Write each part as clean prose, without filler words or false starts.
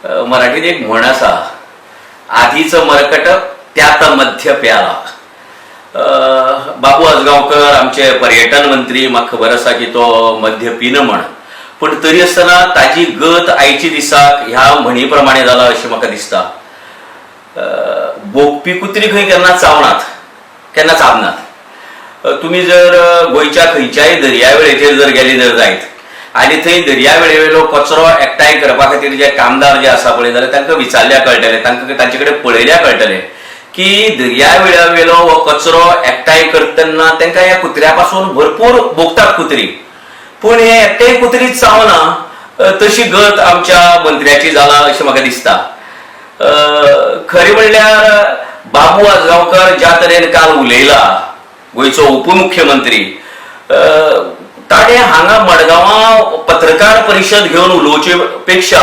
मराठीत एक म्हण आसा, आधीच मरकट त्यात मध्य प्याला. बाबू आजगांवकर आमचे पर्यटन मंत्री, म्हाका खबर आसा की तो मद्य पिना म्हण, पूण तरी आसतना ताजी गत आयच्या दिसाक ह्या म्हणी प्रमाणे जाला अशें म्हाका दिसता. भोंकपी कुत्री खंय केन्ना चावनात, केन्ना चाबनात. तुमी जर गोंयच्या खंयच्याय दर्यावेळेचेर जर गेले जर जायत आनी थंय दर्यावेळेवेलो कचरो एकठांय करपा खातीर जे कामदार जे आसा पळय, जाल्यार तांकां विचारल्यार कळटलें, तांकां तांचे कडेन पळयल्यार कळटलें की दर्यावेळेवेलो हो कचरो एकठांय करता तेन्ना तांकां ह्या कुत्र्या पासून भरपूर भोगतात कुत्री, पूण हे एकटेय कुत्री चावना. तशी गत आमच्या मंत्र्याची जाला अशें म्हाका दिसता. खरें म्हणल्यार बाबू आजगांवकर ज्या तरेन काल उलयला, गोंयचो उपमुख्यमंत्री, ताणें हांगा मडगांवां पत्रकार परिशद घेवन उलोवचे पेक्षा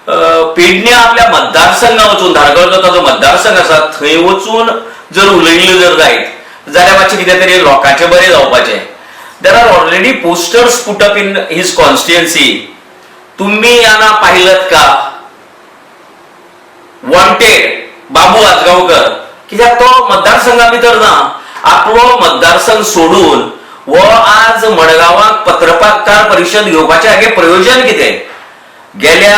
पेडण्या आपल्या मतदारसंघा वचून, धारगळचो ताजो मतदारसंघ आसा थंय वचून जर उलयल्लें जर जायत जाल्यार मातशें कितें तरी लोकांचें बरें जावपाचें. There are already posters put up in his constituency. तुम्ही यांना पाहिलं का? वॉन्टेड बाबू आजगांवकर. कित्याक तो मतदारसंघा भितर ना. आपलो मतदारसंघ सोडून हो आज मडगांवाक पत्रकार परिशद घेवपाचें हागे प्रयोजन कितें? गेल्या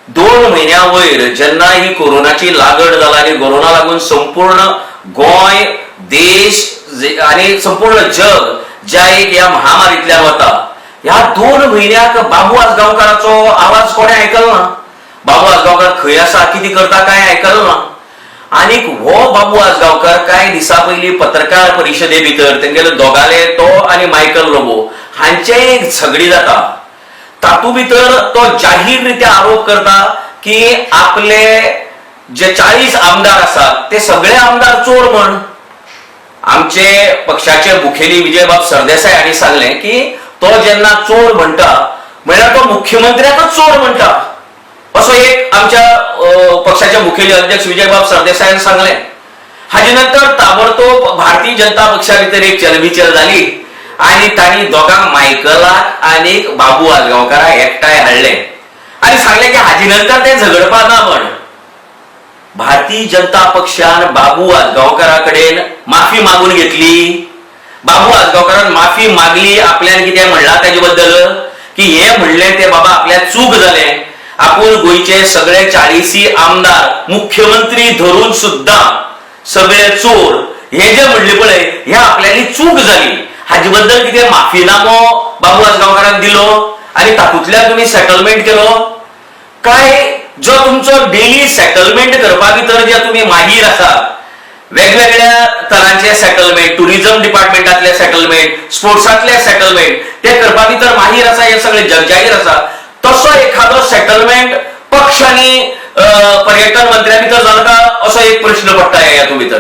2 म्हयन्या वयर जेन्ना ही कोरोनाची लागण जाला आनी कोरोना लागून संपूर्ण गोंय, देश आनी संपूर्ण जग ज्या एक ह्या महामारीतल्यान वता, ह्या 2 म्हयन्याक बाबू आजगांवकाराचो आवाज कोणें आयकलो ना. बाबू आजगांवकार खंय आसा, कितें करता, कांय आयकलो ना. आनीक हो बाबू आजगांवकर कांय दिसां पयलीं पत्रकार परिशदे भितर तेंगेले दोगाले, तो आनी मायकल लोबो हांचे एक झगडी जाता, तातूंत भितर तो जाहीर रित्या आरोप करता की आपले जे 40 आमदार आसात ते सगळे आमदार चोर म्हण. आमचे पक्षाचे मुखेली विजयबाब सरदेसाय हांणी सांगलें की तो जेन्ना चोर म्हणटा म्हणल्यार तो मुख्यमंत्र्याकच चोर म्हणटा, असो एक आमच्या पक्षाचे मुखेली अध्यक्ष विजयबाब सरदेसायान सांगलें. हाजे नंतर ताबडतोब भारतीय जनता पक्षा भितर एक चलबिचल जाली आनी तांणी दोगांक, मायकलाक आनी बाबू आजगांवकाराक एकठांय हाडले आनी सांगलें की हाजे नंतर ते झगडपा ना म्हण. भारतीय जनता पक्षान बाबू आजगांवकारा कडेन माफी मागून घेतली. बाबू आजगांवकारान माफी मागली आपल्यान कितें म्हणलां ताजे बद्दल, की हे म्हणलें ते बाबा आपल्या चूक जालें, आपूण गोंयचे सगळे 40 आमदार, मुख्यमंत्री धरून सुद्दां सगळे चोर, हे जे म्हणले पळय, हे आपल्याली चूक जाली. हाजे बद्दल कितें माफीनामो बाबू आजगांवकारान दिलो आनी तातूंतल्यान तुमी सेटलमेंट केलो काय जो तुमचो डेली सेटलमेंट करपा भितर जे तुमी माहीर आसात, वेगवेगळ्या तरांचे सेटलमेंट, टुरिझम डिपार्टमेंटातले सेटलमेंट, स्पोर्ट्सांतले सेटलमेंट, ते करपा भितर माहीर आसा, हे सगळे जगजाहीर आसा, तसो एखादो सेटलमेंट पक्ष आनी पर्यटन मंत्र्या भितर जाला का, असो एक प्रश्न पडटा ह्या भितर.